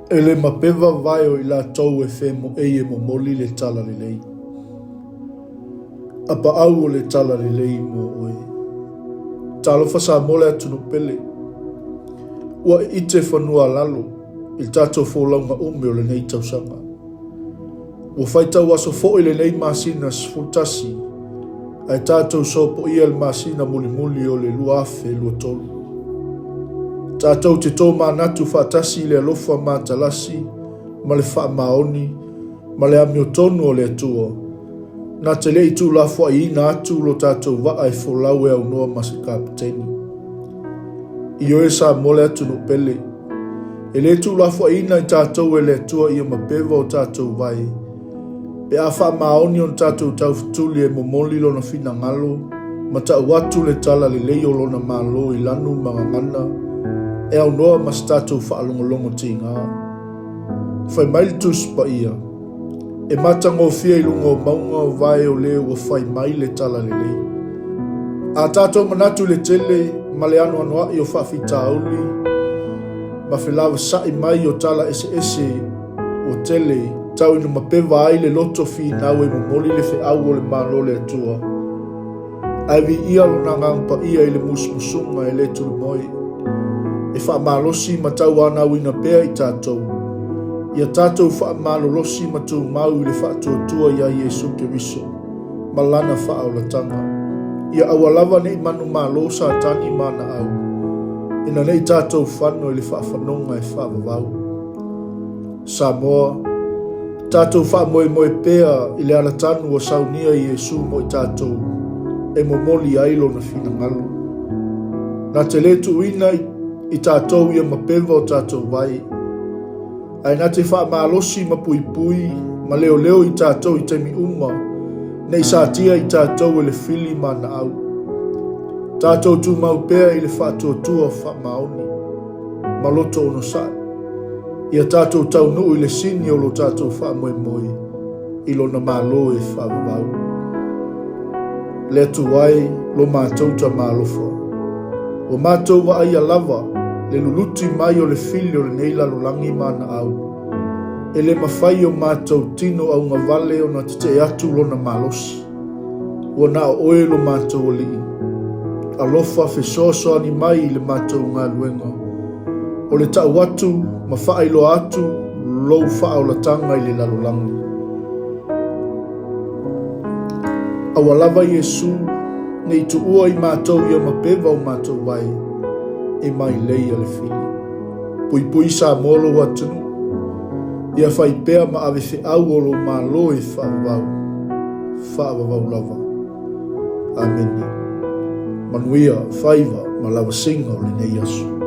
E le mapeva vae o i latou e femoei e momoli le talalelei. Apaau o le talalelei mo oe. Talofa Samoa le atunuu pele. Ua ite fanua a lalo i le tatou folauga ume o lenei tausaga. Ua faitau aso foi lenei masina 11 ae tatou sopoia le masina mulimuli o le 2023. Tatou te tomanatu faatasi i le alofa matalasi ma le faamaoni ma le amiotonu o le Atua, na te le i tuulafoaiina atu lo tatou vaa e folau e aunoa ma se kapeteni. Ioe Samoa le atunuu pele, e le tuulafoaiina i tatou e le Atua ia mapeva o tatou vae, pe a faamaoni ona tatou taufetuli e momoli lona finagalo ma tau atu le tala lelei o lona Malo i lanu ma gagana e aunoa ma se tatou faalogologo tiga. Fai mai le Tusi Paia, E matagofie i luga o mauga o vae o le ua fai mai le talalelei. A tatou manatu i le tele ma le anoanoai o faafitauli ma felavasa'i mai o tala eseese ua tele tau ina mapeva ai le loto finau e momoli le feau o le Malo o le Atua, Ae viia Lona Agaga Paia i le musumusuga e le tulumoe, e faamalosi ma tauanauina pea i tatou, ia tatou faamalolosi ma tumau i le faatuatua iā Iesu Keriso ma Lana faaolataga. Ia aua lava ne i manumalo Satani ma ana au, ina ne i tatou fano i le faafanoga e faavavau. Samoa, Tatou faamoemoe pea i le alatanu ua saunia Iesu mo i tatou e momoli ai Lona finagalo. Na te le tuuina i tatou ia mapeva o tatou vai, ae na te faamalosi ma puipui ma leoleo i tatou i taimi uma ne i satia i tatou e le fili ma ana au. Tatou tumau pea i le faatuatua faamaoni ma loto onosai. Ia tatou taunuu i le sini o lo tatou faamoemoe i Lona Malo e faavavau. Le Atua e, lo matou Tama alofa, ua matou vaaia lava le luluti mai o le fili o lenei lalolagi ma ana au, e le mafai o matou tino augavale ona tetee atu Lona malosi. Ua na o Oe lo matou Alii. Alofa fesoasoani mai i le matou galuega. O le tau atu ma faailoa atu lou faaolataga i le lalolagi. Aua lava Iesu, ne i tuua i matou ia mapeva o matou vae, e mailei a le fili. Puipui Samoa lou atunuu, ia fai pea ma ave feau o lou Malo e faavavau, faavavau lava. Amene. Manuia faiva ma lavasiga o lenei aso.